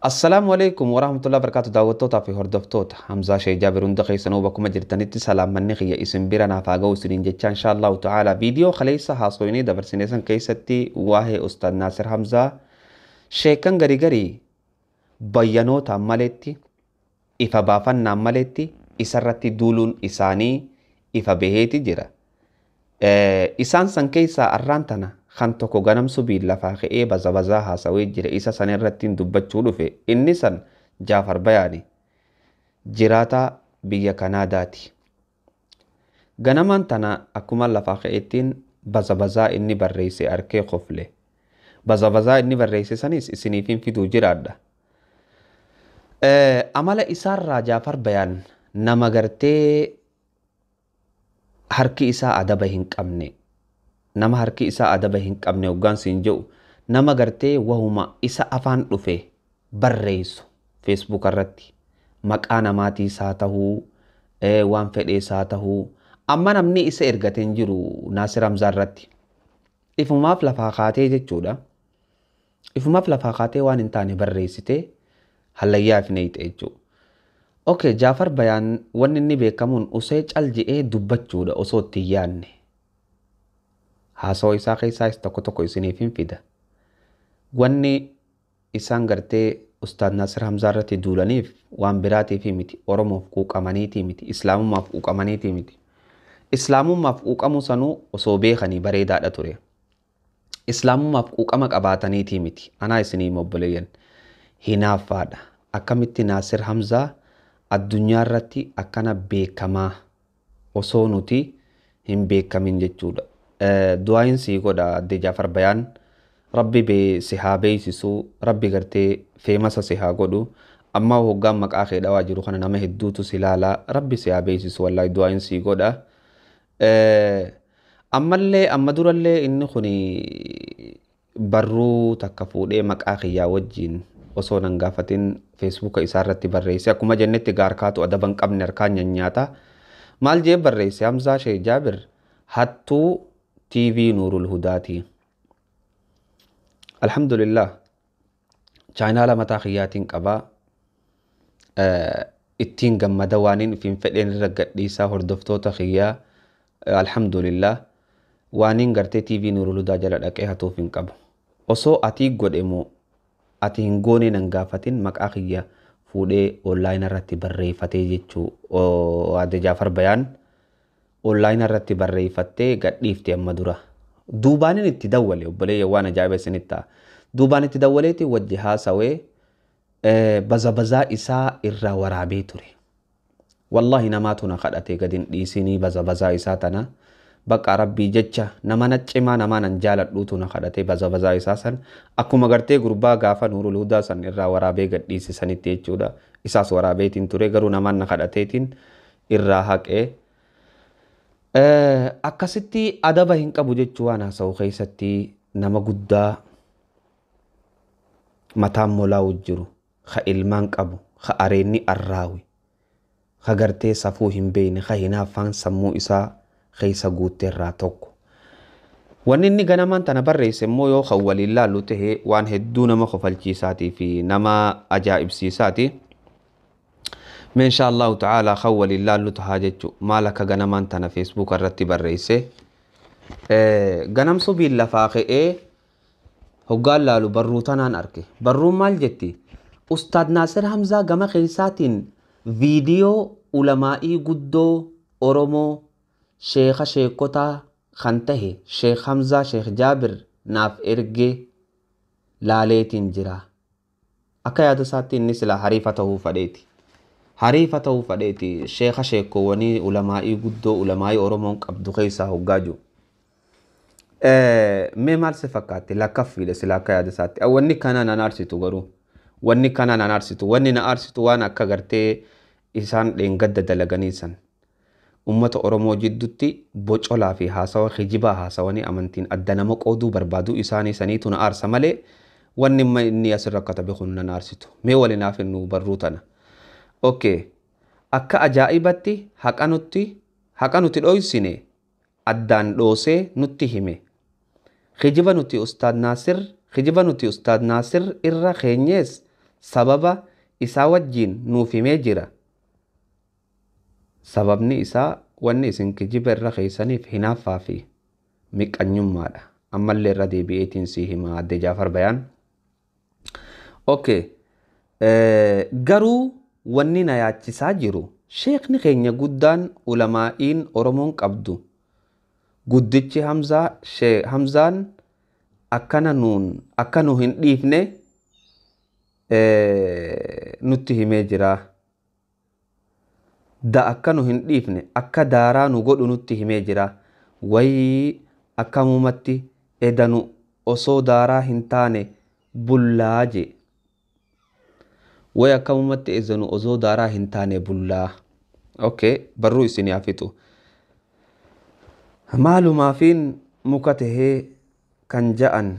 Assalaamu alaikum warahmatullahi wabarakatuh. Daawwattootaa fi hordoftoota Hamzaa Sheekh Jaabir hunda keessanuu bakkuma jirtanitti salaamanni kiyya isin bira naaf haa ga'u isiniin jecha, inshaallahu ta'ala viidiyoo kaleessa haasoyinii dabarsine san keessatti waa'ee Ustaad Naasir Hamzaa sheekan garii garii bayyanootaan maletti, ifa baafannaan maletti isarratti duuluun isaanii ifa baheeti jira. Isaan san keessaa arraan tana kan tokko ganamsu biin lafaa ka'ee baza bazaa haasawee jira, isa san irratti dubbachuu dhufe. Inni san Jaafar Bayaani, jiraataa biyya Kanaadaati. Ganamaan tana akkuma lafaa ka'eettiin baza bazaa inni barreesse arkee kofle. Baza bazaa inni barreesse sanis isiniifin fiduu jiraadha. Amala isaarraa Jaafar Bayaan nama gartee harki isaa adaba hin qabne, nama harki isaa adaba hin qabne hoggaan siin jedhu, nama gartee wahuma isa afaan dhufe barreessu Facebook irratti, maqaa namaatiis haa tahuu, waan fedhees haa tahuu. Amma namni isa ergate hin jiru Naasir Hamzaa irratti. Ifumaaf lafaa kaatee jechuudha. Ifumaaf lafaa kaatee waan hin taane barreessitee hallayyaa if neeyxe jechuudha. Okay, Jaafar Bayaan wanni inni beekamuun usee cal je'ee dubbachuudha osoo itti hin yaadne. Haasawa isaa keessaas tokko tokko isiniif hin fida. Wanni isaan gartee Ustaad Naasir Hamzaa irratti duulaniif waan biraatiif miti, Oromoof quuqamaniitii miti, Islaamummaaf quuqamaniitii miti. Islaamummaaf quuqamuu sanuu osoo beekanii bareedaadha ture. Islaamummaaf quuqama qabaataniitii miti. Anaa isinii obboleeyyan. Hinaaffaadha. Akkamitti Naasir Hamzaa addunyaa irratti akkana beekamaa osoo nuti hin beekamin jechuudha. Du'aayin sii godha adde Jaafar Bayaan. Rabbi bee si haa beeksisu, Rabbi gartee feemasa si haa godhu. Amma hoggaan maqaa kee dhawaa jiru kana nama hedduutu si ilaalaa. Rabbi si haa beeksisu, wallaahi du'aayin sii godha. Ammallee amma durallee inni kun barruu takka fuudhee maqaa kiyyaa wajjin osoo nan gaafatin Feesbuuka isaa irratti barreesse. Akkuma jennetti gaarkaatu adaba hin qabne harkaan nyaata. Maal jee barreesse? Hamzaa Sheekh Jaabir hattuu TV Nuurul Hudaati. Alhamdulillah, chaayinaala mataa kiyyaatiin qabaa. Ittiin gammada, waaniin ifiin fedheen irra gadhiisaa hordoftoota kiyyaa. Alhamdulillah, waaniin gartee TV Nuurul Hudaa jala dhaqee hatuuf hin qabu. Osoo atii godhe moo ati hin goone nan gaafatin maqaa kiyya fuudhee onlaayina irratti barreeffatee jechuu. Adde Jaafar Bayaan onlaayina irratti barreeffattee gadhiifte amma dura. Duubaanin itti dawwale, obboleeyyan, waan ajaa'iba isinitti ta'a. Duubaan itti dawwaleeti wajji haasawee baza bazaa isaa irraa waraabee ture. Wallahi namaatu na kadhatee gadi hin dhiisinii baza bazaa isaa tana. Bakka Rabbii jecha nama na cimaa namaa nan jaaladhuutu na kadhatee baza bazaa isaa san akkuma gartee gurbaa gaafa Nuurul Hudaa san irraa waraabee gadhiise sanitti jechuudha. Isaas waraabeetiin ture, garuu namaan na kadhateetiin irraa haqee. Akkasitti adaba hin qabu jechuu, waan haasa'u keessatti nama guddaa mataan molaa'u jiru, ka ilmaan qabu, ka areenni arraawi, ka gartee safuu hin beekne, ka hinaaffaan sammuu isaa keessa guutte irraa tokko. Wanni inni ganamaan tana barreesse immoo yoo kan waliin laallu ta'e waan hedduu nama kofalchiisaatii fi nama ajaa'ibsiisaati. Mee insha Allahu ta'ala kan waliin laallu tahaa jechu, maal akka ganamaan tana Feesbuuk irratti barreesse. Ganamsu biin lafaa ka'ee hoggaan laalu barruu tanaan arge. Barruun maal jetti? Ustaad Naasir Hamzaa gama keessaatiin viidiyoo ulamaa'ii guddoo Oromoo, sheeka sheekotaa kan tahe Sheekh Hamzaa Sheekh Jaabir naaf ergee laaleetiin jira. Akka yaada isaatti inni silaa hariifa ta'uu fadheeti. Hariifa ta'uu fadheeti, sheeka sheekowwanii ulamaa'ii guddoo ulamaa'ii Oromoon qabdu keessaa hoggaa jiru. Mee maal si fakkaatti? Lakkaffiidha sila akka yaada isaatti. Wanni kana nan aarsitu garuu. Wanni kana nan aarsitu. Wanni na aarsitu waan akka gartee isaan dheengadda dalaganii san. Uummata Oromoo jidduutti bocolaa fi haasawa kijibaa haasawanii amantiin adda nama qooduu barbaaduu isaanii saniitu na aarsa malee wanni inni asirra katabe kun nan aarsitu. Mee waliin haaf nu barruu tana. Okay. Akka ajaa'ibatti haqa nuti dhoysine addaan dhoosee nutti hime. Kijiba nuti Ustaad Naasir irra keenyees Sababa isaa wajjiin nuuf himee jira. Sababni isaa wanni isin kijiba irra keessaniif hinaaffaa fi miqqanyummaadha. Ammallee irra deebi'eetiin si hima adde Jaafar Bayaan. Okay. Garuu wanni na yaachisaa jiru sheekni keenya guddaan ulamaa'iin Oromoon qabdu guddichi Hamzaan akkana nuun akka nu hin dhiifne nutti himee jira. Da akka nu hin dhiifne akka daaraa nu godhu nutti himee jira. Wayii akkamumatti edanu osoo daaraa hin taane bullaa jee. Way akkamumatti edanu osoo daaraa hin taane bullaa. Okay, barruu isin haa fixu. Maalumaafiin muka tahee kan ja'an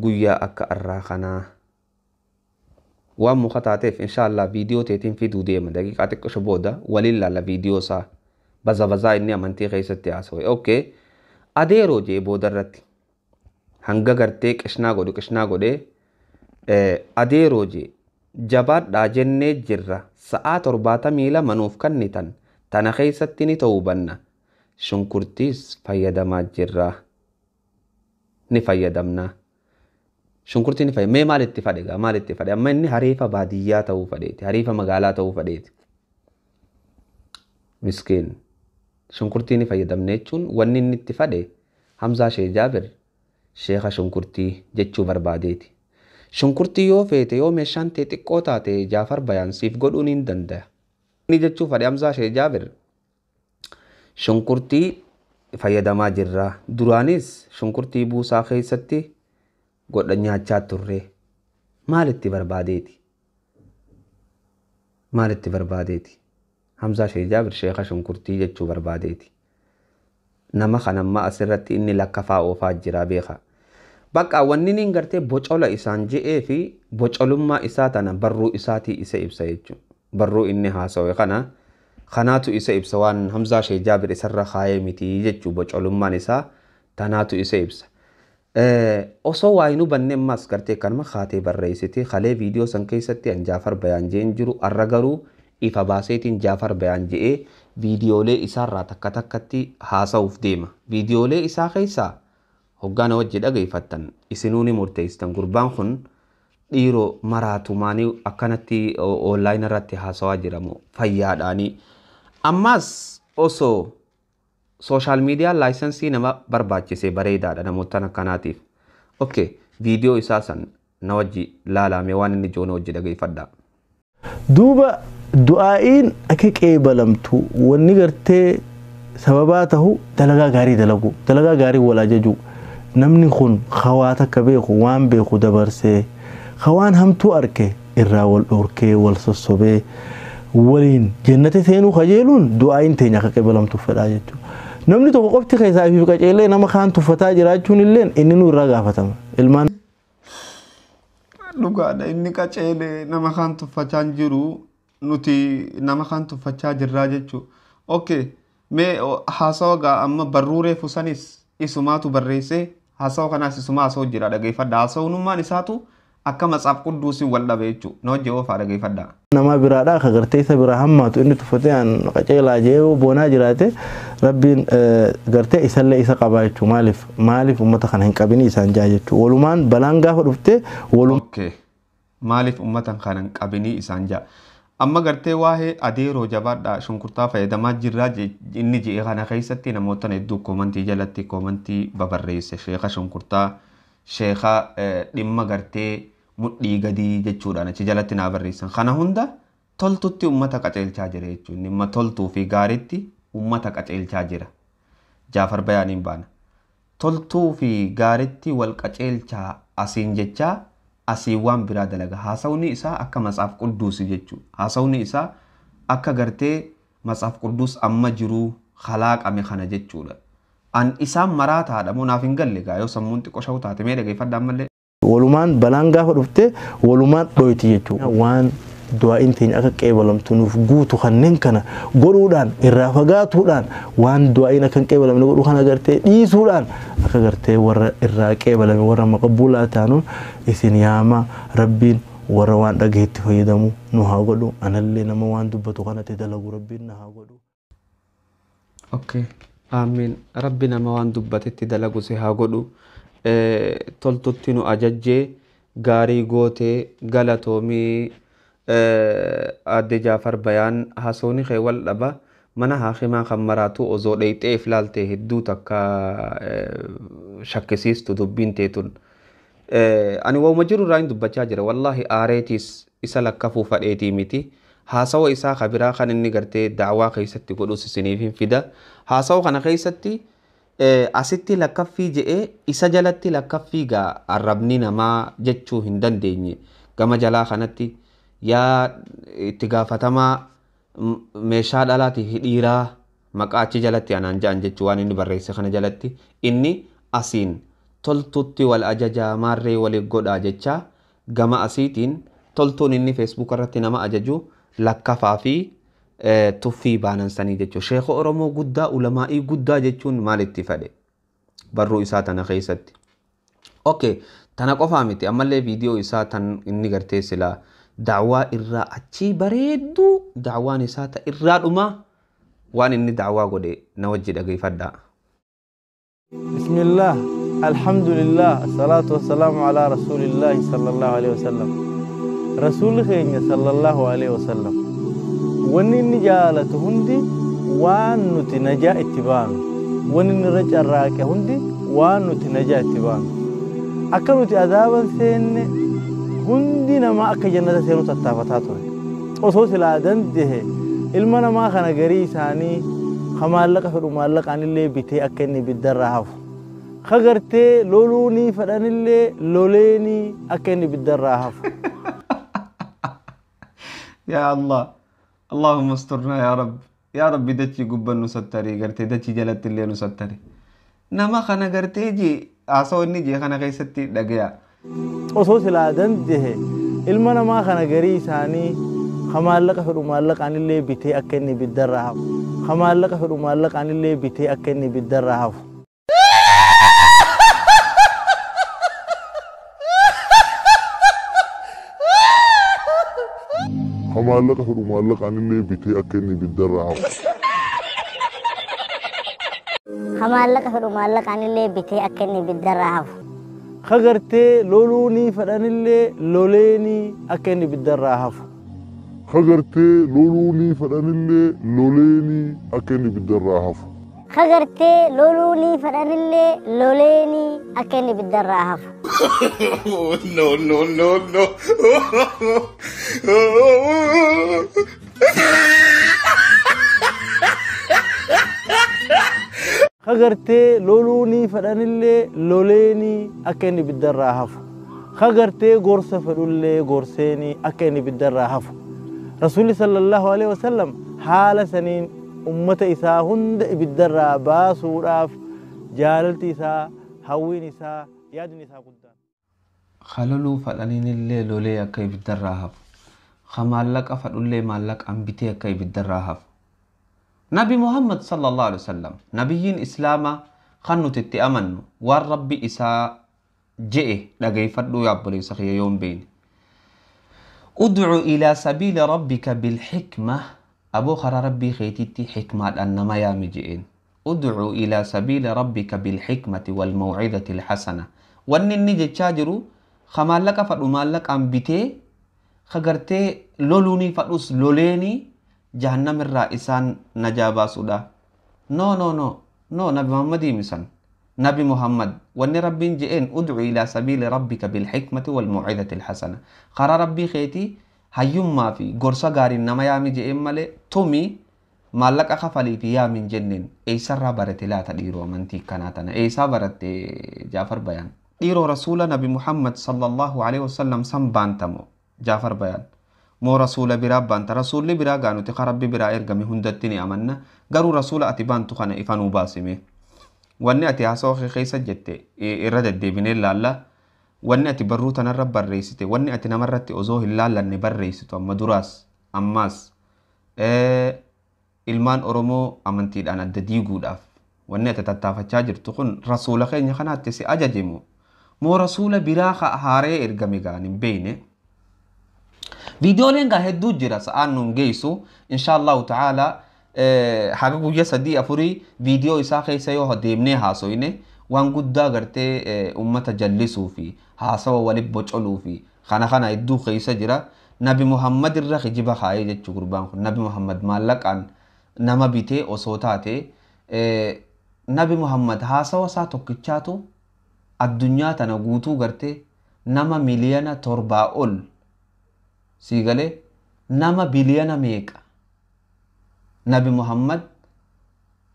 guyyaa akka arraa kanaa. Waan muka taateef inshaallah viidiyoo teetiin fiduu deema daqiiqaa xiqqisho booda waliin laalla viidiyoo isaa baza bazaa inni amantii keessatti haasawee. Okay, adeeroo jee booda irratti hanga gartee qishnaa godhu qishnaa godhee adeeroo jee jabaadhaa jennee jirra sa'aa 72 nuuf kennitan tana keessatti ni ta'uu banna. Shunkurtiis fayyadamaa jirra. Ni fayyadamna. Shunkurtii ni fayyadamna. Mee maalitti fadhe gaa maalitti fadhe? Amma inni hariifa baadiyyaa ta'uu fadheeti. Hariifa magaalaa ta'uu fadheeti. Miskiin. Shunkurtii ni fayyadamna jechuun wanni inni itti fadhe Hamzaa Shee Jaabir sheeka shunkurtii jechuu barbaadeeti. Shunkurtii yoo feete yoo meeshaan tee xiqqoo taate Jaafar Bayaan siif godhuun hin danda'a. Inni jechuu fadhe Hamzaa Shee Jaabir shunkurtii fayyadamaa jirra. Duraanis shunkurtii buusaa keessatti godha nyaachaa turre. Maalitti barbaadeeti? Maalitti barbaadeeti? Hamzaa Shee Jaabir sheeka shunkurtii jechuu barbaadeeti. Nama kana amma asirratti inni lakkafaa oofaa jira beeka. Bakka wanni inni gartee bocola isaan je'ee fi bocolummaa isaa tana barruu isaatii isa ibsa jechuudha. Barruu inni haasawe kana kanaatu isa ibsa waan Hamzaa Shee Jaabir isarra kaayee miti jechuu bocolummaan isaa tanaatu isa ibsa. Osoo waa hin hubanne ammas gartee kanuma kaatee barreessite kalee viidiyoo san keessatti an Jaafar Bayaan je'een jiru arra garuu ifa baaseetiin Jaafar Bayaan je'ee viidiyoolee isaarraa takka takkatti haasa'uuf deema. Viidiyoolee isaa keessaa hoggaana wajji dhageeffattan isinuu ni murteessitan gurbaan kun dhiiroo maraatumaanii akkanatti onlaayinii irratti haasawaa jiramu fayyaadhaanii. Ammas osoo sooshaal miidiyaa laayisensii nama barbaachise bareedaadha namoota akkanaatiif. Okay, viidiyoo isaa san na wajji laalame waan inni joona wajji dhageeffadha. Duuba du'aa'iin akka qeebalamtu wanni gartee sababaa tahu dalagaa gaarii dalagu dalagaa gaarii wal ajaju namni kun hawaa takka beeku waan beeku dabarsee hawaan hamtuu arke irraa wal dhorkee wal sossobee waliin jannata seenuu kajeeluun du'aa'iin teenya akka qeebalamtu fedhaa jechuudha. Namni tokko qofti keessaa fi qaceelee nama kaan tuffataa jiraachuun illee inni nu irraa gaafatama. Ilmaan Dhugaadha inni qaceelee nama kaan tuffachaa hin jiru nuti nama kaan tuffachaa jirraa jechuudha. Okay, mee haasawa gaa amma barruu reefu sanis isumaatu barreessee haasawa kanaas isuma haasawaa jira dhageeffadha. Haasawummaan isaatu akka matsaaf qudduusiin wal dhabe jechuudha. Na hojii oofaa dhageeffadha. Nama biraadhaa ka gartee isa biraa hammaatu inni tuffatee an qaceelaa jee boonaa jiraate rabbiin gartee isallee isa qabaa jechuudha. Maaliif maaliif uummata kana hin qabini isaan jaa jechuudha. Walumaan balaan gaafa dhufte walumaan. Okay. Maaliif uummata kana hin qabini isaan jaa. Amma gartee waa'ee adeeroo jabaadhaa shunkurtaa fayyadamaa jirraa inni ji'e kana keessatti namoota hedduu koomantii jalatti koomantii babarreesse sheeka shunkurtaa sheeka dhimma gartee mudhii gadii jechuudhaan achi jalatti naa barreessan. Kana hunda toltutti uummata qaceelchaa jira jechuudha. Dhimma toltuu fi gaariitti uummata qaceelchaa jira. Jaafar Bayaaniin baana. Toltuu fi gaariitti wal qaceelchaa asiin jechaa asii waan biraa dalaga. Haasawni isaa akka matsaaf qudduusi jechuudha. Haasawni isaa akka gartee matsaaf qudduus amma jiruu kalaaqame kana jechuudha. An isaan maraataadha moo naaf hin galle gaa yoo sammuun xiqqoo shawuu taate mee dhageeffadha ammallee. Walumaan balaan gaafa dhufte walumaan dhoyti jechuudha. Waan du'aa'iin teenya akka qeebalamtu nuuf guutu kanneen kana godhuudhaan irraa fagaatuudhaan waan du'aa'iin akka hin qeebalamne godhu kana gartee dhiisuudhaan akka gartee warra irraa qeebalame warra maqbuulaa taanuun isin yaama rabbiin Warra waan dhagahetti fayyadamu nu haa godhu. Anallee nama waan dubbatu kanatti dalagu Rabbiin na haa godhu. Okay. Amiin. Rabbi nama waan dubbatetti dalagu si haa godhu. Toltutti nu ajajjee, gaarii gootee, galatoomii. Aadde Jaafar Bayaan, haasawni kee wal dhaba. Mana haakimaa kan maraatu osoo dheeyxee if laalte hedduu takka shakkisiistu dubbiin teetun. Ani wauma jiru irraa hin dubbachaa jira. Wallaahi aareetiis isa lakkafuu fadheetii miti. Haasawa isaa kabiraa kan inni gartee da'awaa keessatti godhus isiniif hin fida. Haasawa kana keessatti asitti lakkaffii je'ee isa jalatti lakkaffii gaa arrabni namaa jechuu hin dandeenye. Gama jalaa kanatti yaa itti gaafatamaa meeshaa dhalaatii fi dhiiraa maqaa achi jalatti anaan ja'an jechuu waan inni barreesse kana jalatti inni asiin toltutti wal ajajaa maarree waliif godhaa jecha gama asiitiin toltuun inni feesbuuk irratti nama ajaju lakkafaa fi tuffii baanansanii jechuudha. Sheekha Oromoo guddaa, ulamaa'ii guddaa jechuun maalitti fedhe barruu isaa tana keessatti. Okay, tana qofaa miti, ammallee viidiyoo isaa tan inni gartee silaa da'waa irraa achii bareedduu da'waan isaa ta irraa dhumaa waan inni da'waa godhe na wajji dhageeffadhaa. Bismillah, alhamdulillah, assalatu wassalamu ala rasulillahi sallallahu alaihi wasallam. Rasuulli keenya sallallahu alaihi wasallam wanni inni jaalatu hundi waan nuti najaa itti baanu, wanni inni irra carraaqe hundi waan nuti najaa itti baanu. Akka nuti azaaban seenne hundi namaa akka jannata seenuu tattaafataa ture. Osoo silaa danda'e ilma namaa kana garii isaanii ka maallaqa fedhu maallaqaan illee bitee akka inni ibiddarraa hafu. Ka gartee loluunii fedhanillee loleenii akka inni ibiddarraa hafu. Ya Allah, Allahumma asturna ya Rabb. Ya Rabbi dachii gubban nu sattari, gartee dachii jalatti illee nu sattari. Nama kana gartee jee haasawaa inni jee kana keessatti dhagaya. Osoo silaa danda'e ilma namaa kana garii isaanii ka maallaqa fedhu maallaqaan illee bitee akka inni ibiddarraa hafu. Ka maallaqa fedhu maallaqaan illee bitee akka inni ibiddarraa hafu. Ka maallaqa fedhu maallaqaan illee bitee akka inni ibiddarraa hafu. Ka maallaqa fedhu maallaqaan illee bitee akka inni ibiddarraa hafu. Ka gartee loluunii fedhanillee loleenii akka inni ibiddarraa hafu. Ka gartee loluunii fedhanillee loleenii akka inni ibiddarraa hafu. Ka gartee loluunii fedhanillee loleenii akka inni ibiddarraa hafu. No, no, no, no. Ka gartee loluunii fedhanillee loleenii akka inni ibiddarraa hafu. Ka gartee gorsa fedhullee gorseenii akka inni ibiddarraa hafu. Rasuulli sallallahu alaihi wasallam haala saniin ummata isaa hunda ibiddarraa baasuudhaaf jaalalti isaa, hawwiin isaa, yaadni isaa guddaan. Ka loluu fedhaniinillee lolee akka ibiddarraa hafu. Ka maallaqa fedhullee maallaqaan bitee akka ibiddarraa hafu. Nabi Muhammad sallallahu alaihi wasallam nabiyyiin Islaamaa kan nuti itti amannu waan Rabbi isaa je'e dhageeffadhuu yaa obboleessa kiyya yoo hin beekne. Ud'u ilaa sabiila rabbika bilhikma, aboo karaa Rabbii keetiitti hikmaadhaan nama yaami je'een. Ud'u ilaa sabiila rabbika bilhikmati wal maw'izati alhasana. Wanni inni jechaa jiru ka maallaqa fadhu maallaqaan bitee ka gartee loluunii fadhus loleenii jahannam irraa isaan najaa baasuudha. No, no, no, no, Nabi Muhammad himisan. Nabi Muhammad wanni Rabbiin je'een ud'u ilaa sabiila rabbika bilhikmati wal maw'izati alhasana. Karaa Rabbii keetii hayyummaa fi gorsa gaariin nama yaami je'een malee tumi maallaqa kafalii fi yaami hin jenneen. Eessarraa barate laata dhiiroo amantii kanaa tana? Eessaa baratte Jaafar Bayaan? Dhiiroo rasuula Nabi Muhammad sallallahu alaihi wasallam san baantamo Jaafar Bayaan? Moo rasuula biraa baanta? Rasuulli biraa gaa nuti ka Rabbi biraa ergame hundatti ni amanna. Garuu rasuula ati baantu kana ifa nuu baasime. Wanni ati haasawaa kee keessa jette irra deddeebinee laalla. Wanni ati barruu tanarra barreessite, wanni ati namarratti osoo hin laallanne barreessitu amma duraas ammaas ilmaan Oromoo amantiidhaan adda diiguudhaaf wanni ati tattaafachaa jirtu kun rasuula keenya kanaatti si ajaje moo? Moo rasuula biraa haaree ergame gaan hin beekne? Viidiyooleen gaa hedduu jira, sa'aan nuun geessu. Inshaallahu ta'ala haga guyya 3 4 viidiyoo isaa keessa yoo deemnee haasoyne waan guddaa gartee ummata jallisuu fi haasawa walit bocoluu fi kana hedduu keessa jira. Nabi Muhammad irra kijiba kaayee jechuu gurbaan kun. Nabi Muhammad maallaqaan nama bitee osoo taate, Nabi Muhammad haasawa isaa tokkichaatu addunyaa tana guutuu gartee nama 7 miliyoona ol sii galee, nama biliyana meeqa Nabi Muhammad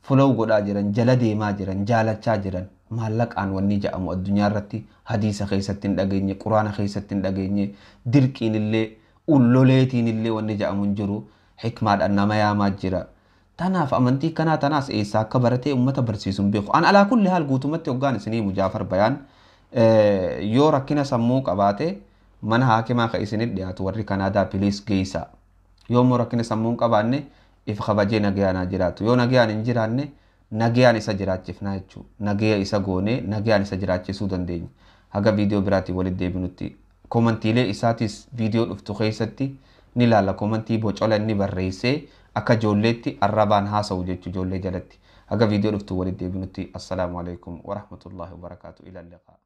follow godhaa jiran, jala deemaa jiran, jaalachaa jiran. Maallaqaan wanni jedhamu addunyaa irratti hadiisa keessatti hin dhageenye, quraana keessatti hin dhageenye. Dirqiin illee ulloleetiin illee wanni jedhamu hin jiru. Hikmaadhaan nama yaamaa jira. Tanaaf amantii kanaa tanaas eessaa akka baratee ummata barsiisu hin beeku. An alaa kulli haal guutumatti hoggaan isinii Mujaafar Bayaan yoo rakkina sammuu qabaate mana haakimaa ka isinit dhiyaatu warri Kanaadaa please geessaa. Yoo immoo rakkina sammuu hin qabaanne if kabajee nagayaan haa jiraatu. Yoo nagayaan hin jiraanne nagayaan isa jiraachifnaa jechuudha. Nagaya isa goonee nagayaan isa jiraachisuu dandeenya. Haga viidiyoo biraatiin walitti deebinutti komantiilee isaatis viidiyoo dhuftu keessatti ni ilaalla. Komantii bocola inni barreessee akka ijoolleetti arrabaan haasa'u jechuu ijoollee jalatti. Haga viidiyoo dhuftu walitti deebinutti, assalaamu alaikum warahmatullahi wabarakaatu, ila liqaa.